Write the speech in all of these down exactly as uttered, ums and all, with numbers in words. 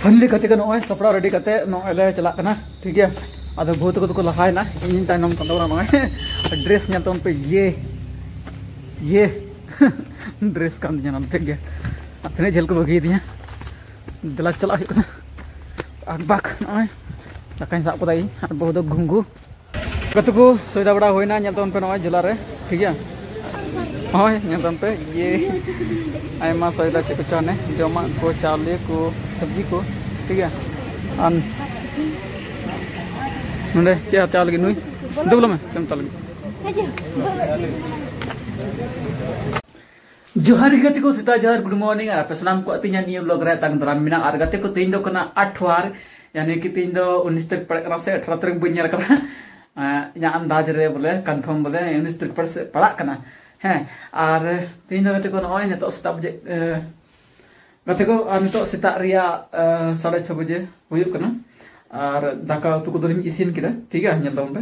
Finally ᱜᱟᱛᱮ ᱠᱚ, ᱱᱚᱜᱼᱚᱭ ᱥᱟᱯᱲᱟᱣ ᱨᱮᱰᱤ ᱠᱟᱛᱮ ᱱᱚᱜᱼᱚᱭ ᱞᱮ ᱪᱟᱞᱟᱜ ᱠᱟᱱᱟ, ᱴᱷᱤᱠ ᱜᱮᱭᱟ᱾ ᱟᱫᱚ ᱵᱟᱹᱦᱩ ᱛᱟᱠᱚ ᱫᱚᱠᱚ ᱞᱟᱦᱟᱭᱮᱱᱟ, ᱤᱧ ᱛᱟᱭᱱᱚᱢ ᱠᱟᱱ ᱛᱟᱵᱚᱱᱟ᱾ ᱱᱚᱜᱼᱚᱭ ᱰᱨᱮᱥ ᱧᱮᱞ ᱛᱟᱵᱚᱱ ᱯᱮ, ᱤᱭᱮ ᱤᱭᱮ ᱰᱨᱮᱥ ᱠᱟᱱ ᱛᱤᱧᱟ ᱱᱚᱣᱟ ᱫᱚ, ᱴᱷᱤᱠ ᱜᱮᱭᱟ᱾ ᱟᱨ ᱛᱤᱱᱟᱹᱜ ᱡᱷᱟᱹᱞ ᱠᱚ ᱵᱟᱹᱜᱤᱭᱟᱫᱤᱧᱟ, ᱫᱮᱞᱟ ᱪᱟᱞᱟᱜ ᱦᱩᱭᱩᱜ ᱠᱟᱱᱟ᱾ ᱟᱠᱵᱟᱠ ᱱᱚᱜᱼᱚᱭ ᱫᱟᱠᱟᱧ ᱥᱟᱵ ᱠᱟᱫᱟ ᱤᱧ, ᱟᱨ ᱵᱟᱹᱦᱩ ᱫᱚ ᱜᱷᱩᱸᱜᱩ᱾ ᱜᱟᱛᱮ ᱠᱚ, ᱥᱚᱭᱫᱟ ᱵᱟᱲᱟ ᱦᱩᱭᱱᱟ, ᱧᱮᱞ ᱛᱟᱵᱚᱱ ᱯᱮ ᱱᱚᱜᱼᱚᱭ ᱡᱷᱚᱞᱟ ᱨᱮ, ᱴᱷᱤᱠ ᱜᱮᱭᱟ᱾ ᱦᱳᱭ, ᱧᱮᱞ ᱛᱟᱵᱚᱱ ᱯᱮ, ᱤᱭᱮ ᱟᱭᱢᱟ ᱥᱚᱭᱫᱟ, ᱪᱮᱫ ᱠᱚᱪᱚ ᱦᱟᱱᱮ ᱡᱚᱢᱟᱜ ᱠᱚ, ᱪᱟᱣᱞᱮ ᱠᱚ, ᱥᱚᱵᱽᱡᱤ ᱠᱚ, ᱴᱷᱤᱠ ᱜᱮᱭᱟ᱾ ᱟᱨ ᱱᱚᱰᱮ ᱪᱮᱫ ᱦᱟᱛᱟᱣ ᱞᱟᱹᱜᱤᱫ ᱱᱩᱭ? ᱫᱩᱲᱩᱵ ᱢᱮ, ᱪᱮᱫ ᱮᱢ ᱦᱟᱛᱟᱣ ᱞᱟᱹᱜᱤᱫ? ᱡᱚᱦᱟᱨ ᱜᱮ ᱜᱟᱛᱮ ᱠᱚ, ᱥᱮᱛᱟᱜ ᱡᱚᱦᱟᱨ, ᱜᱩᱰ ᱢᱚᱨᱱᱤᱝ, ᱟᱨ ᱟᱯᱮ ᱥᱟᱱᱟᱢ ᱠᱚ ᱛᱮᱦᱮᱧᱟᱜ ᱱᱤᱭᱟᱹ ᱵᱞᱚᱜ ᱨᱮ ᱛᱟᱝ ᱫᱟᱨᱟᱢ ᱢᱮᱱᱟᱜᱼᱟ᱾ ᱟᱨ ᱜᱟᱛᱮ ᱠᱚ, ᱛᱮᱦᱮᱧ ᱫᱚ ᱠᱟᱱᱟ ᱟᱴᱷᱣᱟᱨ, ᱭᱟᱱᱤ ᱠᱤ ᱛᱮᱦᱮᱧ ᱫᱚ ᱩᱱᱤᱥ ᱛᱟᱹᱨᱤᱠᱷ ᱯᱟᱲᱟᱜ ᱠᱟᱱᱟ ᱥᱮ ᱟᱴᱷᱟᱨᱚ ᱛᱟᱹᱨᱤᱠᱷ, ᱵᱟᱹᱧ ᱧᱮᱞ ᱠᱟᱫᱟ᱾ ᱮᱸ, ᱤᱧᱟᱹᱜ ᱟᱱᱫᱟᱡᱽ ᱨᱮ ᱵᱚᱞᱮ, ᱠᱚᱱᱯᱷᱟᱨᱢ ᱵᱚᱞᱮ ᱩᱱᱤᱥ ᱛᱟᱹᱨᱤᱠᱷ ᱯᱟᱲᱟᱜ ᱥᱮ ᱯᱟᱲᱟᱜ ᱠᱟᱱᱟ᱾ ᱦᱮᱸ, ᱟᱨ ᱛᱮᱦᱮᱧ ᱫᱚ ᱜᱟᱛᱮ ᱠᱚ, ᱱᱚᱜᱼᱚᱭ ᱱᱤᱛᱚᱜ ᱥᱮᱛᱟᱜ ᱵᱟᱡᱮ, ᱮᱸ, ᱜᱟᱛᱮ ᱠᱚ, ᱟᱨ ᱱᱤᱛᱚᱜ ᱥᱮᱛᱟᱜ ᱨᱮᱭᱟᱜ, ᱮᱸ, ᱥᱟᱲᱮ ᱪᱷᱚ ᱵᱟᱡᱮ ᱦᱩᱭᱩᱜ ᱠᱟᱱᱟ᱾ ᱟᱨ ᱫᱟᱠᱟ ᱩᱛᱩ ᱠᱚᱫᱚ ᱞᱤᱧ ᱤᱥᱤᱱ ᱠᱮᱫᱟ, ᱴᱷᱤᱠ ᱜᱮᱭᱟ, ᱧᱮᱞ ᱛᱟᱵᱚᱱ ᱯᱮ᱾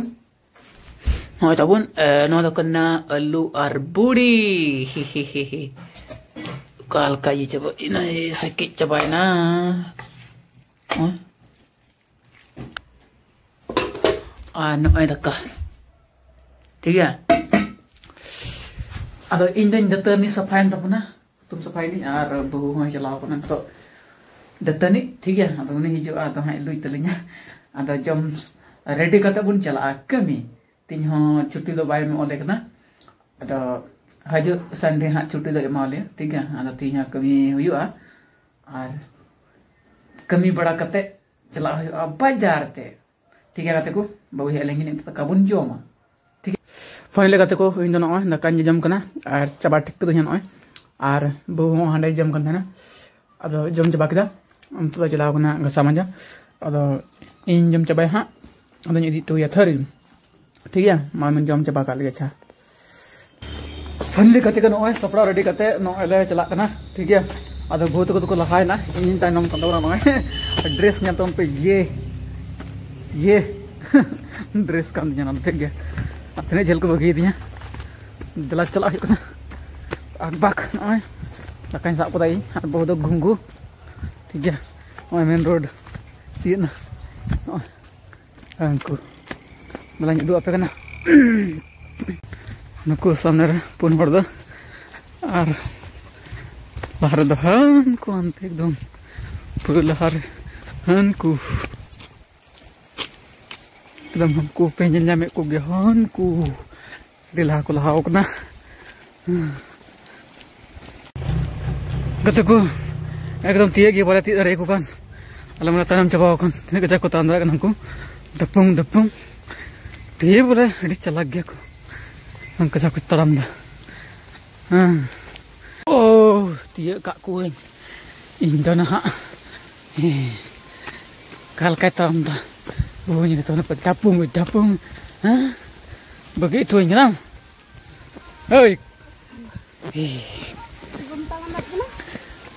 ᱱᱚᱜᱼᱚᱭ ᱛᱟᱵᱚᱱ, ᱮ, ᱱᱚᱣᱟ ᱫᱚ ᱠᱟᱱᱟ ᱟᱹᱞᱩ ᱟᱨ ᱵᱩᱲᱤ᱾ ᱦᱤ, ᱦᱤ, ᱦᱤ, ᱦᱤ᱾ ᱚᱠᱟ ᱞᱮᱠᱟ ᱤᱭᱟᱹ ᱪᱟᱵᱟᱭᱮᱱᱟ, ᱥᱮᱠᱮᱡ ᱪᱟᱵᱟᱭᱮᱱᱟ᱾ ᱦᱚᱸ᱾ ᱟᱨ ᱱᱚᱜᱼᱚᱭ ᱫᱟᱠᱟ᱾ ᱴᱷᱤᱠ ᱜᱮᱭᱟ? ᱟᱫᱚ ᱤᱧ ᱫᱚᱧ ᱫᱟᱹᱛᱟᱹᱱᱤ ᱥᱟᱯᱷᱟᱭᱮᱱ ᱛᱟᱵᱚᱱᱟ᱾ ᱦᱩᱛᱩᱢ ᱥᱟᱯᱷᱟᱭᱮᱱᱟᱹᱧ ᱟᱨ ᱵᱟᱹᱦᱩ ᱦᱚᱸᱭ ᱪᱟᱞᱟᱣ ᱠᱟᱱᱟ ᱱᱤᱛᱚᱜ ᱫᱟᱹᱛᱟᱹᱱᱤ, ᱴᱷᱤᱠ ᱜᱮᱭᱟ᱾ ᱟᱫᱚ ᱩᱱᱤ ᱦᱤᱡᱩᱜᱼᱟ, ᱟᱫᱚ ᱦᱟᱸᱜ ᱞᱩᱭ ᱛᱟᱹᱞᱤᱧᱟ᱾ ᱟᱫᱚ ᱡᱚᱢ ᱨᱮᱰᱤ ᱠᱟᱛᱮ ᱵᱚᱱ ᱪᱟᱞᱟᱜᱼᱟ ᱠᱟᱹᱢᱤ᱾ ᱛᱤᱧ ᱦᱚᱸ ᱪᱷᱩᱴᱤ ᱫᱚ ᱵᱟᱭ ᱮᱢᱚᱜ ᱞᱮ ᱠᱟᱱᱟ᱾ ᱟᱫᱚ ᱦᱤᱡᱩᱜ ᱥᱟᱱᱰᱮ ᱦᱟᱸᱜ ᱪᱷᱩᱴᱤ ᱫᱚ ᱮᱢᱟ ᱞᱮᱭᱟ, ᱴᱷᱤᱠ ᱜᱮᱭᱟ᱾ ᱟᱫᱚ ᱛᱤᱦᱤᱧ ᱦᱚᱸ ᱠᱟᱹᱢᱤ ᱦᱩᱭᱩᱜᱼᱟ ᱟᱨ ᱠᱟᱹᱢᱤ ᱵᱟᱲᱟ ᱠᱟᱛᱮ ᱪᱟᱞᱟᱜ ᱦᱩᱭᱩᱜᱼᱟ ᱵᱟᱡᱟᱨ ᱛᱮ, ᱴᱷᱤᱠ ᱜᱮᱭᱟ ᱜᱟᱛᱮ ᱠᱚ᱾ ᱵᱟᱹᱦᱩ ᱦᱮᱡ ᱞᱮᱱ ᱜᱮ, ᱱᱤᱛᱚᱜ ᱫᱟᱠᱟ ᱵᱚᱱ ᱡᱚᱢᱟ᱾ ᱴᱷᱤᱠ ᱜᱮᱭᱟ᱾ ᱯᱷᱟᱭᱱᱟᱞᱤ ᱜᱟᱛᱮ ᱠᱚ, ᱤᱧ ᱫᱚ ᱱᱚᱜᱼᱚᱭ ᱫᱟᱠᱟᱧ ᱡᱚᱡᱚᱢ ᱠᱟᱱᱟ ᱟᱨ ᱪᱟᱵᱟ ᱴᱷᱤᱠ ᱠᱟᱹᱫᱟᱹᱧ ᱱᱚᱜᱼᱚᱭ᱾ ᱟᱨ ᱵᱟᱹᱦᱩ ᱦᱚᱸ ᱦᱟᱸᱰᱮ ᱡᱚᱢ ᱠᱟᱱ ᱛᱟᱦᱮᱱᱟ, ᱟᱫᱚ ᱡᱚᱢ ᱪᱟᱵᱟ ᱠᱮᱫᱟ᱾ ᱱᱤᱛᱚᱜ ᱫᱚ ᱪᱟᱞᱟᱣ ᱠᱟᱱᱟ ᱜᱷᱟᱥᱟᱣ ᱢᱟᱡᱟ᱾ ᱟᱫᱚ ᱤᱧ ᱡᱚᱢ ᱪᱟᱵᱟᱭᱟ ᱦᱟᱸᱜ, ᱟᱫᱚᱧ ᱤᱫᱤ ᱦᱚᱴᱚ ᱟᱭᱟ ᱛᱷᱟᱹᱨᱤ᱾ ᱴᱷᱤᱠ ᱜᱮᱭᱟ, ᱢᱟ ᱵᱚᱱ ᱡᱚᱢ ᱪᱟᱵᱟ ᱠᱟᱜ ᱞᱮᱜᱮ᱾ ᱟᱪᱪᱷᱟ, ᱯᱷᱟᱭᱱᱟᱞᱤ ᱜᱟᱛᱮ ᱠᱚ, ᱱᱚᱜᱼᱚᱭ ᱥᱟᱯᱲᱟᱣ ᱨᱮᱰᱤ ᱠᱟᱛᱮ ᱱᱚᱜᱼᱚᱭ ᱞᱮ ᱪᱟᱞᱟᱜ ᱠᱟᱱᱟ, ᱴᱷᱤᱠ ᱜᱮᱭᱟ᱾ ᱟᱫᱚ ᱵᱟᱹᱦᱩ ᱛᱟᱠᱚ ᱫᱚᱠᱚ ᱞᱟᱦᱟᱭᱮᱱᱟ, ᱤᱧᱤᱧ ᱛᱟᱭᱱᱚᱢ ᱠᱟᱱ ᱛᱟᱵᱚᱱᱟ᱾ ᱱᱚᱜᱼᱚᱭ ᱰᱨᱮᱥ ᱧᱮᱞ ᱛᱟᱵᱚᱱ ᱯᱮ, ᱤᱭᱮ ᱤᱭᱮ ᱰᱨᱮᱥ ᱠᱟᱱ ᱛᱤᱧᱟ ᱱᱚᱣᱟ ᱫᱚ, ᱴᱷᱤᱠ ᱜᱮᱭᱟ᱾ ᱟᱨ ᱛᱤᱱᱟᱹᱜ ᱡᱷᱟᱹᱞ ᱠᱚ ᱵᱟᱹᱜᱤᱭᱟᱫᱤᱧᱟ, ᱫᱮᱞᱟ ᱪᱟᱞᱟᱜ ᱦᱩᱭᱩᱜ ᱠᱟᱱᱟ᱾ ᱟᱠᱵᱟᱠ ᱱᱚᱜᱼᱚᱭ ᱫᱟᱠᱟᱧ ᱥᱟᱵ ᱠᱟᱫᱟ ᱤᱧ, ᱟᱨ ᱵᱟᱹᱦᱩ ᱫᱚ ᱜᱷᱩᱸᱜᱩ, ᱴᱷᱤᱠ ᱜᱮᱭᱟ᱾ ᱱᱚᱜᱼᱚᱭ ᱢᱮᱱ ᱨᱳᱰ ᱛᱤᱭᱟᱹᱜ ᱱᱟ᱾ ᱱᱚᱜᱼᱚᱭ ᱦᱟᱹᱱᱠᱩ ᱫᱮᱞᱟᱧ ᱩᱫᱩᱜ ᱟᱯᱮ ᱠᱟᱱᱟ᱾ ᱱᱩᱠᱩ ᱥᱟᱢᱱᱮ ᱨᱮ ᱯᱩᱱ ᱦᱚᱲ ᱫᱚ, ᱟᱨ ᱞᱟᱦᱟ ᱨᱮᱫᱚ ᱦᱟᱹᱱᱠᱩ ᱦᱟᱱᱛᱮ ᱮᱠᱫᱚᱢ ᱯᱩᱨᱟᱹ ᱞᱟᱦᱟ ᱨᱮ ᱦᱟᱹᱱᱠᱩ ᱮᱠᱫᱚᱢ ᱦᱟᱹᱱᱠᱩ ᱯᱮ ᱧᱮᱞ ᱧᱟᱢᱮᱫ ᱠᱚᱜᱮᱭᱟ, ᱦᱟᱹᱱᱠᱩ ᱟᱹᱰᱤ ᱞᱟᱦᱟ ᱠᱚ ᱞᱟᱦᱟᱣ ᱠᱟᱱᱟ᱾ ᱜᱟᱛᱮ ᱠᱚ, ᱮᱠᱫᱚᱢ ᱛᱤᱭᱟᱹᱜ ᱜᱮ ᱵᱟᱞᱮ ᱛᱤᱭᱟᱹᱜ ᱫᱟᱲᱮᱭᱟᱠᱚ ᱠᱟᱱ᱾ ᱟᱞᱮ ᱢᱟᱞᱮ ᱛᱟᱭᱱᱚᱢ ᱪᱟᱵᱟᱣ ᱟᱠᱟᱱ᱾ ᱛᱤᱱᱟᱹᱜ ᱠᱟᱡᱟᱠ ᱠᱚ ᱛᱟᱲᱟᱢ ᱫᱟᱲᱮᱭᱟᱜ ᱠᱟᱱᱟ ᱩᱱᱠᱩ, ᱫᱟᱯᱩᱝ ᱫᱟᱯᱩᱝ᱾ ᱛᱤᱭᱟᱹᱜ ᱵᱚᱞᱮ ᱟᱹᱰᱤ ᱪᱟᱞᱟᱠ ᱜᱮᱭᱟ ᱠᱚ, ᱚᱱᱠᱟ ᱠᱟᱡᱟᱠ ᱠᱚ ᱛᱟᱲᱟᱢ ᱮᱫᱟ᱾ ᱦᱮᱸ, ᱳ, ᱛᱤᱭᱟᱹᱜ ᱠᱟᱜ ᱠᱚᱣᱟᱹᱧ ᱤᱧ ᱫᱚ ᱱᱟᱦᱟᱜ᱾ ᱦᱮᱸ, ᱚᱠᱟ ᱞᱮᱠᱟᱭ ᱛᱟᱲᱟᱢ ᱮᱫᱟ, ᱵᱟᱹᱧ ᱧᱮᱞ ᱛᱟᱵᱚᱱᱟ᱾ ᱫᱟᱯᱩᱝ ᱫᱟᱯᱩᱝ᱾ ᱦᱮᱸ, ᱵᱟᱹᱜᱤ ᱦᱚᱴᱚᱣᱟᱹᱧ ᱠᱟᱱᱟᱢ? ᱦᱳᱭ᱾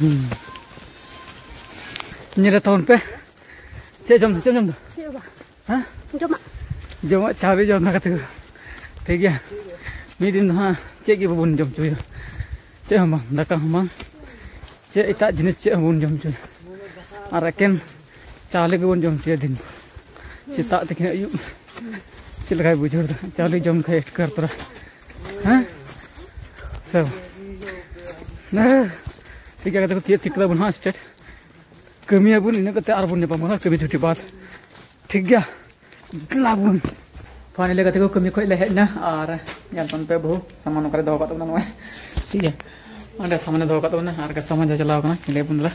ᱦᱩᱸ᱾ ᱧᱮᱞᱮ ᱛᱟᱵᱚᱱ ᱯᱮ᱾ ᱪᱮᱫ ᱡᱚᱢ ᱫᱟ? ᱪᱮᱫ ᱮᱢ ᱡᱚᱢ ᱫᱟ? ᱪᱮᱫ ᱦᱚᱸ ᱵᱟᱝ᱾ ᱦᱮᱸ? ᱡᱚᱢᱟᱜ᱾ ᱡᱚᱢᱟᱜ ᱪᱟ ᱵᱤ ᱡᱚᱢ ᱫᱟ ᱜᱟᱛᱮ ᱠᱚ᱾ ᱴᱷᱤᱠ ᱜᱮᱭᱟ᱾ ᱢᱤᱫ ᱫᱤᱱ ᱫᱚ ᱦᱟᱸᱜ ᱪᱮᱫ ᱜᱮ ᱵᱟᱵᱚᱱ ᱡᱚᱢ ᱦᱚᱪᱚᱭᱟ᱾ ᱪᱮᱫ ᱦᱚᱸ ᱵᱟᱝ, ᱫᱟᱠᱟ ᱦᱚᱸ ᱵᱟᱝ᱾ ᱪᱮᱫ ᱮᱴᱟᱜ ᱡᱤᱱᱤᱥ ᱪᱮᱫ ᱦᱚᱸ ᱵᱟᱵᱚᱱ ᱡᱚᱢ ᱦᱚᱪᱚᱭᱟ᱾ ᱟᱨ ᱮᱠᱮᱱ ᱪᱟᱣᱞᱮ ᱜᱮᱵᱚᱱ ᱡᱚᱢ ᱦᱚᱪᱚᱭᱟ ᱫᱤᱱ᱾ ᱥᱮᱛᱟᱜ ᱛᱤᱠᱤᱱ ᱟᱹᱭᱩᱵ᱾ ᱪᱮᱫ ᱞᱮᱠᱟᱭ ᱵᱩᱡᱷᱟᱹᱣ ᱫᱟ? ᱪᱟᱣᱞᱮ ᱡᱚᱢ ᱞᱮᱠᱷᱟᱡ ᱮᱴᱠᱟᱨ ᱛᱚᱨᱟ᱾ ᱦᱮᱸ? ᱥᱮ ᱵᱟᱝ? ᱦᱮᱸ᱾ ᱴᱷᱤᱠ ᱜᱮᱭᱟ, ᱜᱟᱛᱮ ᱠᱚ, ᱛᱤᱭᱟᱹᱜ ᱴᱷᱤᱠ ᱠᱟᱫᱟ ᱵᱚᱱ ᱦᱟᱸᱜ ᱥᱴᱮᱴ᱾ ᱠᱟᱹᱢᱤᱭᱟᱵᱚᱱ, ᱤᱱᱟᱹ ᱠᱟᱛᱮ ᱟᱨᱵᱚᱱ ᱧᱟᱯᱟᱢ ᱠᱟᱱᱟ ᱠᱟᱹᱢᱤ ᱪᱷᱩᱴᱤ ᱵᱟᱫ᱾ ᱴᱷᱤᱠ ᱜᱮᱭᱟ, ᱫᱮᱞᱟ ᱵᱚᱱ᱾ ᱯᱷᱟᱭᱱᱟᱞᱤ ᱜᱟᱛᱮ ᱠᱚ, ᱠᱟᱹᱢᱤ ᱠᱷᱚᱡ ᱞᱮ ᱦᱮᱡ ᱮᱱᱟ ᱟᱨ ᱧᱮᱞ ᱛᱟᱵᱚᱱ ᱯᱮ ᱵᱟᱹᱦᱩ ᱥᱟᱢᱟᱱ ᱚᱠᱟᱨᱮ ᱫᱚᱦᱚ ᱠᱟᱜ ᱛᱟᱵᱚᱱᱟ ᱱᱚᱜᱼᱚᱭ᱾ ᱴᱷᱤᱠ ᱜᱮᱭᱟ, ᱚᱸᱰᱮ ᱥᱟᱢᱟᱱᱮ ᱫᱚᱦᱚ ᱠᱟᱜ ᱛᱟᱵᱚᱱᱟ ᱟᱨ ᱥᱟᱢᱟᱱ ᱡᱟᱦᱟᱸ ᱪᱟᱞᱟᱣ ᱠᱟᱱᱟ ᱧᱮᱞᱮ ᱵᱚᱱ ᱫᱮᱞᱟ᱾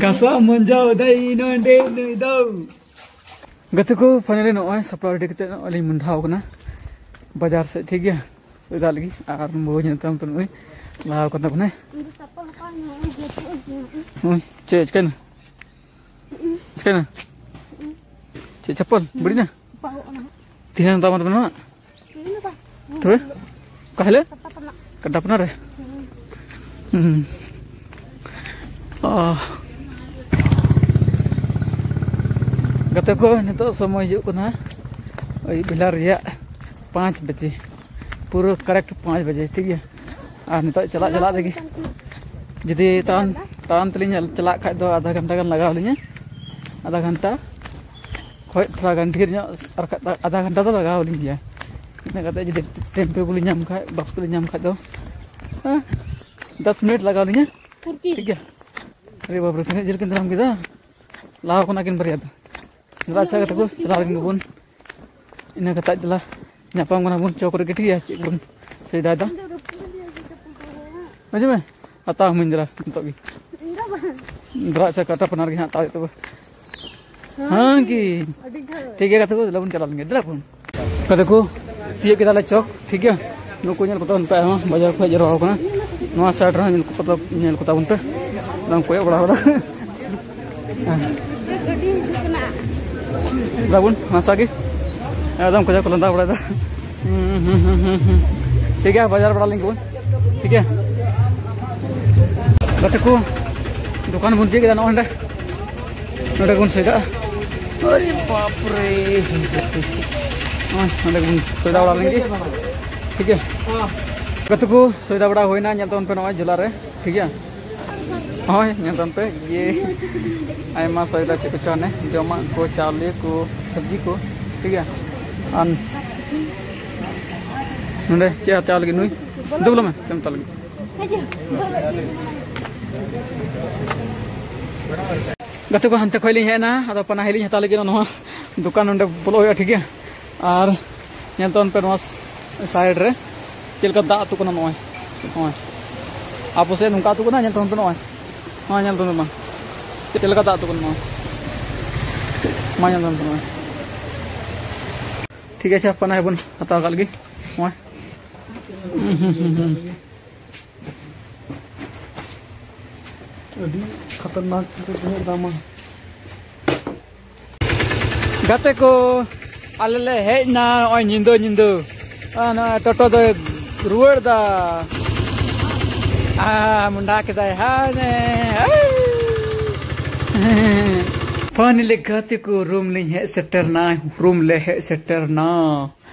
ᱜᱷᱟᱥᱟᱣ ᱢᱟᱸᱡᱟᱣ ᱫᱟᱭ ᱱᱚᱸᱰᱮ ᱱᱩᱭ ᱫᱚ᱾ ᱜᱟᱛᱮ ᱠᱚ, ᱯᱷᱟᱭᱱᱟᱞᱤ ᱱᱚᱜᱼᱚᱭ ᱥᱟᱯᱲᱟᱣ ᱨᱮᱰᱤ ᱠᱟᱛᱮ ᱱᱚᱜᱼᱚᱭ ᱞᱤᱧ ᱢᱚᱦᱰᱟᱣ ᱠᱟᱱᱟ ᱵᱟᱡᱟᱨ ᱥᱮᱫ, ᱴᱷᱤᱠ ᱜᱮᱭᱟ, ᱥᱚᱭᱫᱟ ᱞᱟᱹᱜᱤᱫ᱾ ᱟᱨ ᱵᱟᱹᱦᱩ ᱧᱮᱞ ᱛᱟᱭᱚᱢ ᱛᱮ ᱱᱩᱭ ᱞᱟᱦᱟᱣ ᱠᱟᱱ ᱛᱟᱵᱚᱱᱟᱭ᱾ ᱱᱩᱭ ᱪᱮᱫ ᱪᱤᱠᱟᱹᱭᱱᱟ? ᱪᱤᱠᱟᱹᱭᱱᱟ? ᱪᱮᱫ ᱪᱟᱯᱚᱞ ᱵᱟᱹᱲᱤᱡ ᱱᱟ? ᱛᱤᱱᱟᱹᱜ ᱫᱟᱢ ᱛᱟᱵᱮᱱᱟ? ᱛᱚᱵᱮ ᱚᱠᱟ ᱦᱤᱞᱳᱜ? ᱠᱟᱰᱟᱯᱱᱟ ᱨᱮ? ᱦᱩᱸ᱾ ᱚ᱾ ᱜᱟᱛᱮ ᱠᱚ, ᱱᱤᱛᱚᱜ ᱥᱚᱢᱚᱭ ᱦᱩᱭᱩᱜ ᱠᱟᱱᱟ ᱟᱹᱭᱩᱵ ᱵᱮᱞᱟ ᱨᱮᱭᱟᱜ ᱯᱟᱸᱪ ᱵᱟᱡᱮ, ᱯᱩᱨᱟᱹ ᱠᱟᱨᱮᱠᱴ ᱯᱟᱸᱪ ᱵᱟᱡᱮ, ᱴᱷᱤᱠ ᱜᱮᱭᱟ᱾ ᱟᱨ ᱱᱤᱛᱚᱜ ᱪᱟᱞᱟᱜ ᱪᱟᱞᱟᱜ ᱨᱮᱜᱮ ᱡᱩᱫᱤ ᱛᱟᱲᱟᱢ ᱛᱟᱲᱟᱢ ᱛᱮᱞᱤᱧ ᱪᱟᱞᱟᱜ ᱠᱷᱟᱡ ᱫᱚ ᱟᱫᱷᱟ ᱜᱷᱚᱱᱴᱟ ᱜᱟᱱ ᱞᱟᱜᱟᱣ ᱞᱤᱧᱟ᱾ ᱟᱫᱷᱟ ᱜᱷᱚᱱᱴᱟ ᱠᱷᱚᱡ ᱛᱷᱚᱲᱟ ᱜᱟᱱ ᱰᱷᱮᱨ ᱧᱚᱜ, ᱟᱨ ᱠᱷᱟᱡ ᱫᱚ ᱟᱫᱷᱟ ᱜᱷᱚᱱᱴᱟ ᱫᱚ ᱞᱟᱜᱟᱣ ᱞᱤᱧ ᱜᱮᱭᱟ᱾ ᱤᱱᱟᱹ ᱠᱟᱛᱮ ᱡᱩᱫᱤ ᱴᱮᱢᱯᱩ ᱠᱚᱞᱤᱧ ᱧᱟᱢ ᱠᱷᱟᱡ, ᱵᱟᱥ ᱠᱚᱞᱤᱧ ᱧᱟᱢ ᱠᱷᱟᱡ ᱫᱚ, ᱦᱮᱸ, ᱫᱚᱥ ᱢᱤᱱᱤᱴ ᱞᱟᱜᱟᱣ ᱞᱤᱧᱟ᱾ ᱴᱷᱤᱠ ᱜᱮᱭᱟ᱾ ᱟᱨᱮ ᱵᱟᱯ ᱨᱮ, ᱛᱤᱱᱟᱹᱜ ᱡᱳᱨ ᱠᱤᱱ ᱛᱟᱲᱟᱢ ᱠᱮᱫᱟ᱾ ᱞᱟᱦᱟ ᱠᱷᱚᱱᱟᱜ ᱠᱤᱱ ᱵᱟᱨᱭᱟ ᱫᱚ᱾ ᱫᱮᱞᱟ ᱟᱪᱪᱷᱟ ᱜᱟᱛᱮ ᱠᱚ, ᱪᱟᱞᱟᱣ ᱞᱮᱱ ᱜᱮᱵᱚᱱ᱾ ᱤᱱᱟᱹ ᱠᱟᱛᱮ ᱫᱮᱞᱟ ᱧᱟᱯᱟᱢ ᱠᱟᱱᱟ ᱵᱚᱱ ᱪᱚᱠ ᱨᱮᱜᱮ, ᱴᱷᱤᱠ ᱜᱮᱭᱟ? ᱪᱮᱫ ᱵᱚᱱ ᱥᱚᱭᱫᱟᱭ ᱫᱟ? ᱦᱤᱡᱩᱜ ᱢᱮ, ᱦᱟᱛᱟᱣ ᱟᱹᱢᱟᱹᱧ ᱫᱮᱞᱟ ᱱᱤᱛᱚᱜ ᱜᱮ᱾ ᱫᱮᱞᱟ ᱟᱪᱪᱷᱟ, ᱠᱟᱴᱟ ᱯᱟᱱᱟᱨ ᱜᱮ ᱦᱟᱸᱜ ᱦᱟᱛᱟᱣ ᱦᱩᱭᱩᱜ ᱛᱟᱵᱚ᱾ ᱦᱮᱸ ᱠᱤ? ᱴᱷᱤᱠ ᱜᱮᱭᱟ ᱜᱟᱛᱮ ᱠᱚ, ᱫᱮᱞᱟ ᱵᱚᱱ ᱪᱟᱞᱟᱣ ᱞᱮᱱ ᱜᱮ, ᱫᱮᱞᱟ ᱵᱚᱱ᱾ ᱜᱟᱛᱮ ᱠᱚ, ᱛᱤᱭᱳᱜ ᱠᱮᱫᱟᱞᱮ ᱪᱚᱠ, ᱴᱷᱤᱠ ᱜᱮᱭᱟ᱾ ᱱᱩᱠᱩ ᱧᱮᱞ ᱠᱚᱛᱟ ᱵᱚᱱ ᱯᱮ, ᱟᱭᱢᱟ ᱵᱟᱡᱟᱨ ᱠᱷᱚᱱ ᱦᱮᱡ ᱡᱟᱣᱨᱟ ᱟᱠᱟᱱᱟ᱾ ᱱᱚᱣᱟ ᱥᱟᱭᱤᱰ ᱨᱮᱦᱚᱸ ᱧᱮᱞ ᱠᱚᱛᱟ, ᱧᱮᱞ ᱠᱚᱛᱟ ᱵᱚᱱ ᱯᱮ᱾ ᱵᱟᱝ ᱠᱚᱭᱚᱜ ᱵᱟᱲᱟ ᱠᱟᱫᱟ᱾ ᱫᱟᱵᱚᱱ ᱱᱟᱥᱟ ᱜᱮ᱾ ᱮᱠᱫᱚᱢ ᱠᱚᱭᱟ ᱠᱚ ᱞᱟᱸᱫᱟ ᱵᱟᱲᱟᱭᱮᱫᱟ᱾ ᱦᱩᱸ, ᱦᱩᱸ, ᱦᱩᱸ, ᱦᱩᱸ, ᱦᱩᱸ᱾ ᱴᱷᱤᱠ ᱜᱮᱭᱟ, ᱵᱟᱡᱟᱨ ᱵᱟᱲᱟ ᱞᱮᱱ ᱜᱮᱵᱚᱱ᱾ ᱴᱷᱤᱠ ᱜᱮᱭᱟ᱾ ᱜᱟᱛᱮ ᱠᱚ, ᱫᱚᱠᱟᱱ ᱵᱚᱱ ᱛᱤᱭᱳᱜ ᱠᱮᱫᱟ, ᱱᱚᱜᱼᱚᱭ ᱱᱚᱸᱰᱮ᱾ ᱱᱚᱸᱰᱮ ᱵᱚᱱ ᱥᱚᱭᱫᱟᱜᱼᱟ᱾ ᱟᱨᱮ ᱵᱟᱯ ᱨᱮ᱾ ᱱᱚᱜᱼᱚᱭ ᱱᱚᱸᱰᱮ ᱵᱚᱱ ᱥᱚᱭᱫᱟ ᱵᱟᱲᱟ ᱞᱮᱱ ᱜᱮ᱾ ᱴᱷᱤᱠ ᱜᱮᱭᱟ᱾ ᱜᱟᱛᱮ ᱠᱚ, ᱥᱚᱭᱫᱟ ᱵᱟᱲᱟ ᱦᱩᱭᱱᱟ, ᱧᱮᱞ ᱛᱟᱵᱚᱱ ᱯᱮ ᱱᱚᱜᱼᱚᱭ ᱡᱷᱚᱞᱟ ᱨᱮ᱾ ᱴᱷᱤᱠ ᱜᱮᱭᱟ᱾ ᱦᱳᱭ, ᱧᱮᱞ ᱛᱟᱵᱚᱱ ᱯᱮ, ᱤᱭᱟᱹ, ᱟᱭᱢᱟ ᱥᱚᱭᱫᱟ ᱪᱮᱫ ᱠᱚᱪᱚ ᱦᱟᱱᱮ ᱡᱚᱢᱟᱜ ᱠᱚ, ᱪᱟᱣᱞᱮ ᱠᱚ, ᱥᱚᱵᱽᱡᱤ ᱠᱚ᱾ ᱴᱷᱤᱠ ᱜᱮᱭᱟ᱾ ᱟᱨ ᱱᱚᱸᱰᱮ ᱪᱮᱫ ᱦᱟᱛᱟᱣ ᱞᱟᱹᱜᱤᱫ ᱱᱩᱭ? ᱫᱩᱲᱩᱵ ᱢᱮ, ᱪᱮᱫ ᱮᱢ ᱦᱟᱛᱟᱣ ᱞᱟᱹᱜᱤᱫ? ᱜᱟᱛᱮ ᱠᱚ, ᱦᱟᱱᱛᱮ ᱠᱷᱚᱡ ᱞᱤᱧ ᱦᱮᱡ ᱮᱱᱟ, ᱟᱫᱚ ᱯᱟᱱᱟᱦᱤ ᱞᱤᱧ ᱦᱟᱛᱟᱣ ᱞᱟᱹᱜᱤᱫ ᱱᱚᱣᱟ ᱫᱚᱠᱟᱱ᱾ ᱱᱚᱸᱰᱮ ᱵᱚᱞᱚᱜ ᱦᱩᱭᱩᱜᱼᱟ, ᱴᱷᱤᱠ ᱜᱮᱭᱟ᱾ ᱟᱨ ᱧᱮᱞ ᱛᱟᱵᱚᱱ ᱯᱮ ᱱᱚᱣᱟ ᱥᱟᱭᱤᱰ ᱨᱮ ᱪᱮᱫ ᱞᱮᱠᱟ ᱫᱟᱜ ᱟᱹᱛᱩᱜ ᱠᱟᱱᱟ᱾ ᱱᱚᱜᱼᱚᱭ, ᱱᱚᱜᱼᱚᱭ ᱟᱵᱚ ᱥᱮᱫ ᱱᱚᱝᱠᱟ ᱟᱹᱛᱩᱜ ᱠᱟᱱᱟ, ᱧᱮᱞ ᱛᱟᱵᱚᱱ ᱯᱮ ᱱᱚᱜᱼᱚᱭ᱾ ᱱᱚᱣᱟ ᱧᱮᱞ ᱛᱟᱵᱚᱱ ᱯᱮ ᱢᱟ, ᱪᱮᱫ ᱞᱮᱠᱟ ᱫᱟᱜ ᱟᱹᱛᱩᱜ ᱠᱟᱱᱟ ᱱᱚᱣᱟ᱾ ᱢᱟ ᱧᱮᱞ ᱛᱟᱵᱚᱱ ᱯᱮ ᱱᱚᱜᱼᱚᱭ᱾ ᱴᱷᱤᱠ ᱟᱪᱷᱮ, ᱯᱟᱱᱟᱦᱤ ᱵᱚᱱ ᱦᱟᱛᱟᱣ ᱠᱟᱜ ᱞᱮᱜᱮ᱾ ᱱᱚᱜᱼᱚᱭ᱾ ᱟᱹᱰᱤ ᱠᱷᱟᱛᱟᱨᱱᱟᱠ, ᱛᱤᱱᱟᱹᱜ ᱫᱟᱢᱟ᱾ ᱜᱟᱛᱮ ᱠᱚ, ᱟᱞᱮ ᱞᱮ ᱦᱮᱡ ᱮᱱᱟ ᱱᱚᱜᱼᱚᱭ ᱧᱤᱫᱟᱹ ᱧᱤᱫᱟᱹ᱾ ᱟᱨ ᱱᱚᱜᱼᱚᱭ ᱴᱳᱴᱳ ᱫᱚᱭ ᱨᱩᱣᱟᱹᱲ ᱫᱟ᱾ ᱟᱦᱟ, ᱢᱩᱸᱰᱟ ᱠᱮᱫᱟᱭ ᱦᱟᱱᱮ᱾ ᱯᱷᱟᱭᱱᱟᱞᱤ ᱜᱟᱛᱮ ᱠᱚ, ᱨᱩᱢ ᱞᱤᱧ ᱦᱮᱡ ᱥᱮᱴᱮᱨ ᱱᱟ, ᱨᱩᱢ ᱞᱮ ᱦᱮᱡ ᱥᱮᱴᱮᱨ ᱱᱟ᱾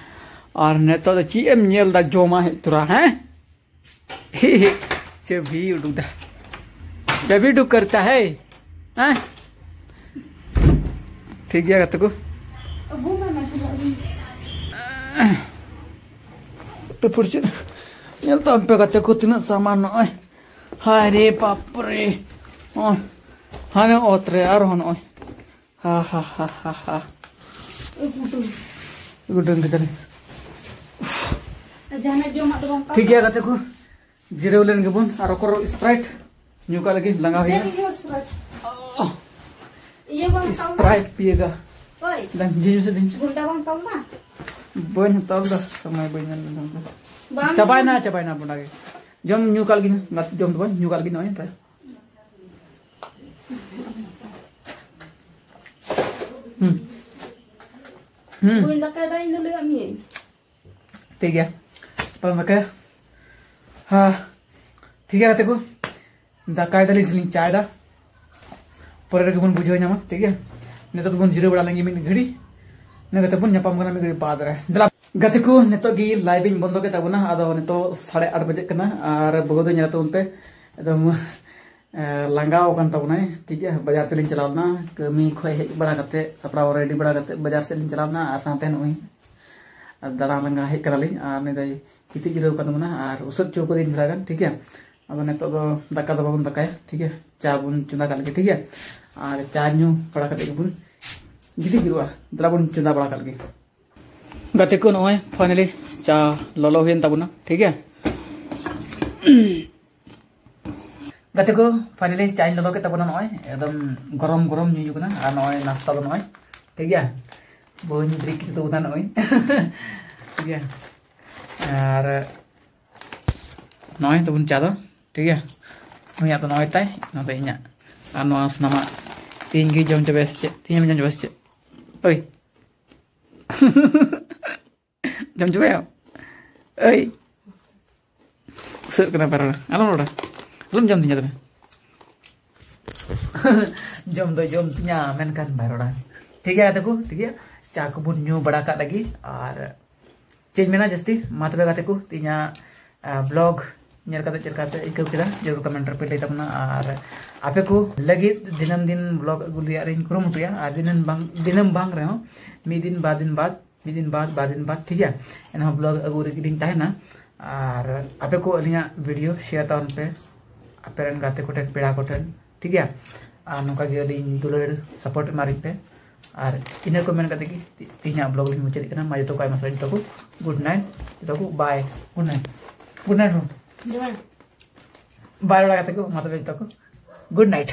ᱟᱨ ᱱᱤᱛᱚᱜ ᱫᱚ ᱪᱮᱫ ᱮᱢ ᱧᱮᱞ ᱫᱟ, ᱡᱚᱢᱟᱜ ᱦᱮᱡ ᱛᱚᱨᱟ, ᱦᱮᱸ? ᱪᱟᱹᱵᱷᱤ ᱩᱰᱩᱠ ᱫᱟ᱾ जब भी डुक करता है। ᱦᱮᱸ? ᱴᱷᱤᱠ ᱜᱮᱭᱟ ᱜᱟᱛᱮ ᱠᱚ᱾ ᱯᱮ ᱯᱷᱩᱨᱪᱟᱹ ᱧᱮᱞ ᱛᱟᱵᱚᱱ ᱯᱮ ᱜᱟᱛᱮ ᱠᱚ, ᱛᱤᱱᱟᱹᱜ ᱥᱟᱢᱟᱱ ᱱᱚᱜᱼᱚᱭ᱾ ᱦᱟᱭ ᱨᱮ ᱵᱟᱯ ᱨᱮ᱾ ᱱᱚᱜᱼᱚᱭ ᱦᱟᱱᱮ ᱚᱛ ᱨᱮ ᱟᱨᱦᱚᱸ ᱱᱚᱜᱼᱚᱭ᱾ ᱦᱟ ᱦᱟ ᱦᱟ ᱦᱟ ᱦᱟ᱾ ᱜᱩᱰᱟᱹᱝ ᱠᱮᱫᱟᱞᱤᱧ᱾ ᱡᱟᱦᱟᱱᱟᱜ ᱡᱚᱢᱟᱜ ᱫᱚ ᱵᱟᱝ ᱴᱷᱤᱠ ᱜᱮᱭᱟ ᱜᱟᱛᱮ ᱠᱚ, ᱡᱤᱨᱟᱹᱣ ᱞᱮᱱ ᱜᱮᱵᱚᱱ ᱟᱨ ᱚᱠᱚᱨ ᱥᱯᱨᱟᱭᱤᱴ ᱧᱩ ᱠᱟᱜ ᱞᱟᱹᱜᱤᱫ ᱞᱟᱸᱜᱟ ᱦᱩᱭᱩᱜᱼᱟ᱾ ᱤᱭᱟᱹ ᱵᱟᱝ ᱛᱟᱣ ᱢᱟ᱾ ᱥᱯᱨᱟᱭᱤᱴ ᱯᱤᱭᱮᱜᱟ᱾ ᱳᱭ᱾ ᱫᱟᱧ ᱡᱤᱡ ᱢᱮᱥᱮ ᱫᱤᱱ ᱥᱮ᱾ ᱜᱩᱱᱰᱟ ᱵᱟᱝ ᱛᱟᱣ ᱢᱟ᱾ ᱵᱟᱹᱧ ᱦᱟᱛᱟᱣ ᱞᱮᱫᱟ, ᱥᱚᱢᱚᱭ ᱵᱟᱹᱧ ᱧᱟᱢ ᱞᱮᱫᱟ ᱚᱱᱠᱟ᱾ ᱵᱟᱝ ᱪᱟᱵᱟᱭᱱᱟ, ᱧᱟᱢ᱾ ᱪᱟᱵᱟᱭᱱᱟ ᱵᱚᱱᱰᱟ ᱜᱮ᱾ ᱡᱚᱢ ᱧᱩ ᱠᱟᱜ ᱞᱟᱹᱜᱤᱫ, ᱡᱚᱢ ᱫᱚ ᱵᱟᱝ, ᱧᱩ ᱠᱟᱜ ᱞᱟᱹᱜᱤᱫ ᱱᱚᱜᱼᱚᱭ ᱛᱚ᱾ ᱦᱩᱸ᱾ ᱦᱩᱸ᱾ ᱵᱟᱹᱧ ᱫᱟᱠᱟᱭ ᱫᱟ, ᱤᱧ ᱫᱚ ᱞᱟᱹᱭᱟᱫ ᱢᱤᱭᱟᱹᱧ᱾ ᱴᱷᱤᱠ ᱜᱮᱭᱟ᱾ ᱯᱟᱞᱮ ᱫᱟᱠᱟ᱾ ᱦᱟ᱾ ᱴᱷᱤᱠ ᱜᱮᱭᱟ ᱜᱟᱛᱮ ᱠᱚ᱾ ᱫᱟᱠᱟᱭ ᱫᱟᱞᱤᱧ ᱥᱮᱞᱤᱧ ᱪᱟᱭ ᱫᱟ᱾ ᱯᱚᱨᱮ ᱨᱮᱜᱮ ᱵᱚᱱ ᱵᱩᱡᱷᱟᱹᱣ ᱧᱟᱢᱟ, ᱴᱷᱤᱠ ᱜᱮᱭᱟ? ᱱᱤᱛᱚᱜ ᱫᱚᱵᱚᱱ ᱡᱤᱨᱟᱹᱣ ᱵᱟᱲᱟ ᱞᱮᱱ ᱜᱮ ᱢᱤᱫ ᱜᱷᱟᱹᱲᱤ᱾ ᱤᱱᱟᱹ ᱠᱟᱛᱮ ᱵᱚᱱ ᱧᱟᱯᱟᱢ ᱠᱟᱱᱟ ᱢᱤᱫ ᱜᱷᱟᱹᱲᱤ ᱵᱟᱫᱽ ᱨᱮ᱾ ᱫᱮᱞᱟ᱾ ᱜᱟᱛᱮ ᱠᱚ, ᱱᱤᱛᱚᱜ ᱜᱮ ᱞᱟᱭᱤᱵᱷ ᱤᱧ ᱵᱚᱱᱫᱚ ᱠᱮᱫ ᱛᱟᱵᱚᱱᱟ᱾ ᱟᱫᱚ ᱱᱤᱛᱚᱜ ᱥᱟᱲᱮ ᱟᱴ ᱵᱟᱡᱮᱜ ᱠᱟᱱᱟ ᱟᱨ ᱵᱟᱹᱦᱩ ᱫᱚ ᱧᱮᱞ ᱛᱟᱵᱚᱱ ᱯᱮ, ᱮᱠᱫᱚᱢ, ᱮ, ᱞᱟᱸᱜᱟᱣ ᱟᱠᱟᱱ ᱛᱟᱵᱚᱱᱟᱭ, ᱴᱷᱤᱠ ᱜᱮᱭᱟ? ᱵᱟᱡᱟᱨ ᱛᱮᱞᱤᱧ ᱪᱟᱞᱟᱣ ᱞᱮᱱᱟ, ᱠᱟᱹᱢᱤ ᱠᱷᱚᱡ ᱦᱮᱡ ᱵᱟᱲᱟ ᱠᱟᱛᱮ, ᱥᱟᱯᱲᱟᱣ ᱨᱮᱰᱤ ᱵᱟᱲᱟ ᱠᱟᱛᱮ ᱵᱟᱡᱟᱨ ᱥᱮᱫ ᱞᱤᱧ ᱪᱟᱞᱟᱣ ᱞᱮᱱᱟ ᱟᱨ ᱥᱟᱶᱛᱮ ᱱᱚᱜᱼᱚᱭ ᱟᱨ ᱫᱟᱬᱟ ᱞᱟᱸᱜᱟ ᱦᱮᱡ ᱠᱟᱱᱟᱞᱤᱧ ᱟᱨ ᱱᱩᱭ ᱫᱚᱭ ᱜᱤᱛᱤᱡ ᱡᱤᱨᱟᱹᱣ ᱠᱟᱱ ᱛᱟᱵᱚᱱᱟ ᱟᱨ ᱩᱥᱟᱹᱫ ᱦᱚᱪᱚ ᱠᱟᱫᱟᱹᱧ ᱛᱷᱚᱲᱟ ᱜᱟᱱ, ᱴᱷᱤᱠ ᱜᱮᱭᱟ? ᱟᱫᱚ ᱱᱤᱛᱚᱜ ᱫᱚ ᱫᱟᱠᱟ ᱫᱚ ᱵᱟᱵᱚᱱ ᱫᱟᱠᱟᱭᱟ, ᱴᱷᱤᱠ ᱜᱮᱭᱟ? ᱪᱟ ᱵᱚᱱ ᱪᱚᱸᱫᱟ ᱠᱟᱜ ᱞᱮᱜᱮ, ᱴᱷᱤᱠ ᱜᱮᱭᱟ? ᱟᱨ ᱪᱟ ᱧᱩ ᱵᱟᱲᱟ ᱠᱟᱛᱮ ᱜᱮᱵᱚᱱ ᱜᱤᱛᱤᱡ ᱡᱤᱨᱟᱹᱜᱼᱟ᱾ ᱫᱮᱞᱟ ᱵᱚᱱ ᱪᱚᱸᱫᱟ ᱵᱟᱲᱟ ᱠᱟᱜ ᱞᱮᱜᱮ᱾ ᱜᱟᱛᱮ ᱠᱚ, ᱱᱚᱜᱼᱚᱭ finally ᱪᱟ ᱞᱚᱞᱚ ᱦᱩᱭᱮᱱ ᱛᱟᱵᱚᱱᱟ, ᱴᱷᱤᱠ ᱜᱮᱭᱟ? ᱜᱟᱛᱮ ᱠᱚ, finally ᱪᱟᱧ ᱞᱚᱞᱚ ᱠᱮᱫ ᱛᱟᱵᱚᱱᱟ᱾ ᱱᱚᱜᱼᱚᱭ ᱮᱠᱫᱚᱢ ᱜᱚᱨᱚᱢ ᱜᱚᱨᱚᱢ ᱧᱩ ᱦᱩᱭᱩᱜ ᱠᱟᱱᱟ᱾ ᱟᱨ ᱱᱚᱜᱼᱚᱭ ᱱᱟᱥᱛᱟ ᱫᱚ ᱱᱚᱜᱼᱚᱭ, ᱴᱷᱤᱠ ᱜᱮᱭᱟ? ᱵᱟᱹᱧ ᱵᱨᱮᱠ ᱠᱮᱫᱟ ᱛᱚ ᱚᱱᱟ ᱱᱚᱜᱼᱚᱭ᱾ ᱴᱷᱤᱠ ᱜᱮᱭᱟ? ᱟᱨ ᱱᱚᱜᱼᱚᱭ ᱛᱟᱵᱚᱱ ᱪᱟ ᱫᱚ, ᱴᱷᱤᱠ ᱜᱮᱭᱟ? ᱱᱩᱭᱟᱜ ᱫᱚ ᱱᱚᱜᱼᱚᱭ ᱛᱟᱭ, ᱱᱚᱣᱟ ᱫᱚ ᱤᱧᱟᱹᱜ᱾ ᱟᱨ ᱱᱚᱣᱟ ᱥᱟᱱᱟᱢᱟᱜ ᱛᱤᱦᱤᱧ ᱜᱮ ᱡᱚᱢ ᱪᱟᱵᱟᱭᱟ ᱥᱮ ᱪᱮᱫ? ᱛᱤᱦᱤᱧ ᱡᱚᱢ ᱪᱟᱵᱟᱭᱟ ᱥᱮ ᱪᱮᱫ? ᱳᱭ᱾ ᱡᱚᱢ ᱪᱟᱵᱟᱭᱟᱢ? ᱳᱭ᱾ ᱩᱥᱟᱹᱫ ᱠᱟᱱᱟ ᱵᱟᱨᱚ ᱴᱟᱠᱟ᱾ ᱟᱞᱚᱢ ᱨᱚᱲᱟ᱾ ᱟᱞᱚᱢ ᱡᱚᱢ ᱛᱤᱧᱟ ᱛᱚᱵᱮ᱾ ᱡᱚᱢ ᱫᱚ ᱡᱚᱢ ᱛᱤᱧᱟ, ᱢᱮᱱᱠᱷᱟᱱ ᱵᱟᱨᱚ ᱴᱟᱠᱟ᱾ ᱴᱷᱤᱠ ᱜᱮᱭᱟ ᱜᱟᱛᱮ ᱠᱚ, ᱴᱷᱤᱠ ᱜᱮᱭᱟ᱾ ᱪᱟ ᱠᱚᱵᱚᱱ ᱧᱩ ᱵᱟᱲᱟ ᱠᱟᱜ ᱞᱟᱹᱜᱤᱫ᱾ ᱟᱨ ᱪᱮᱫ ᱤᱧ ᱢᱮᱱᱟ ᱡᱟᱹᱥᱛᱤ? ᱢᱟ ᱛᱚᱵᱮ ᱜᱟᱛᱮ ᱠᱚ, ᱛᱤᱦᱤᱧᱟᱜ, ᱟ, vlog ᱧᱮᱞ ᱠᱟᱛᱮ ᱪᱮᱫ ᱞᱮᱠᱟ ᱯᱮ ᱟᱹᱭᱠᱟᱹᱣ ᱠᱮᱫᱟ, ᱡᱟᱹᱨᱩᱲ ᱠᱚᱢᱮᱱᱴ ᱨᱮᱯᱮ ᱞᱟᱹᱭ ᱛᱟᱵᱚᱱᱟ᱾ ᱟᱨ ᱟᱯᱮ ᱠᱚ ᱞᱟᱹᱜᱤᱫ ᱫᱤᱱᱟᱹᱢ ᱫᱤᱱ ᱵᱞᱚᱜ ᱟᱹᱜᱩ ᱨᱮᱭᱟᱜ ᱨᱤᱧ ᱠᱩᱨᱩᱢᱩᱴᱩᱭᱟ᱾ ᱟᱨ ᱫᱤᱱᱟᱹᱢ ᱵᱟᱝ ᱫᱤᱱᱟᱹᱢ ᱵᱟᱝ ᱨᱮᱦᱚᱸ ᱢᱤᱫ ᱫᱤᱱ ᱵᱟᱨ ᱫᱤᱱ ᱵᱟᱫ ᱢᱤᱫ ᱫᱤᱱ ᱵᱟᱫ ᱵᱟᱨ ᱫᱤᱱ ᱵᱟᱫ, ᱴᱷᱤᱠ ᱜᱮᱭᱟ? ᱮᱱᱦᱚᱸ ᱵᱞᱚᱜ ᱟᱹᱜᱩ ᱨᱮᱜᱮ ᱞᱤᱧ ᱛᱟᱦᱮᱱᱟ᱾ ᱟᱨ ᱟᱯᱮ ᱠᱚ ᱟᱹᱞᱤᱧᱟᱜ ᱵᱷᱤᱰᱤᱭᱳ ᱥᱮᱭᱟᱨ ᱛᱟᱵᱚᱱ ᱯᱮ ᱟᱯᱮ ᱨᱮᱱ ᱜᱟᱛᱮ ᱠᱚᱴᱷᱮᱱ, ᱯᱮᱲᱟ ᱠᱚᱴᱷᱮᱱ, ᱴᱷᱤᱠ ᱜᱮᱭᱟ? ᱟᱨ ᱱᱚᱝᱠᱟ ᱜᱮ ᱟᱹᱞᱤᱧ ᱫᱩᱞᱟᱹᱲ ᱥᱟᱯᱳᱨᱴ ᱮᱢᱟ ᱞᱤᱧ ᱯᱮ᱾ ᱟᱨ ᱤᱱᱟᱹ ᱠᱚ ᱢᱮᱱ ᱠᱟᱛᱮ ᱜᱮ ᱛᱮ- ᱛᱮᱦᱮᱧᱟᱜ ᱵᱞᱚᱜ ᱞᱤᱧ ᱢᱩᱪᱟᱹᱫ ᱠᱟᱱᱟ᱾ ᱢᱟ ᱡᱚᱛᱚ ᱠᱚ ᱟᱭᱢᱟ ᱥᱟᱨᱦᱟᱣ, ᱡᱚᱛᱚ ᱠᱚ ᱜᱩᱰ ᱱᱟᱭᱤᱴ, ᱡᱚᱛᱚ ᱠᱚ ᱵᱟᱭ, ᱜᱩᱰ ᱱᱟᱭᱤᱴ, ᱜᱩᱰ ᱱᱟᱭᱤᱴ᱾ ᱵᱟᱭ ᱨᱚᱲ ᱠᱟᱛᱮ ᱠᱚ ᱢᱟ ᱛᱚᱵᱮ ᱡᱚᱛᱚ ᱠᱚ ᱜᱩᱰ ᱱᱟᱭᱤᱴ᱾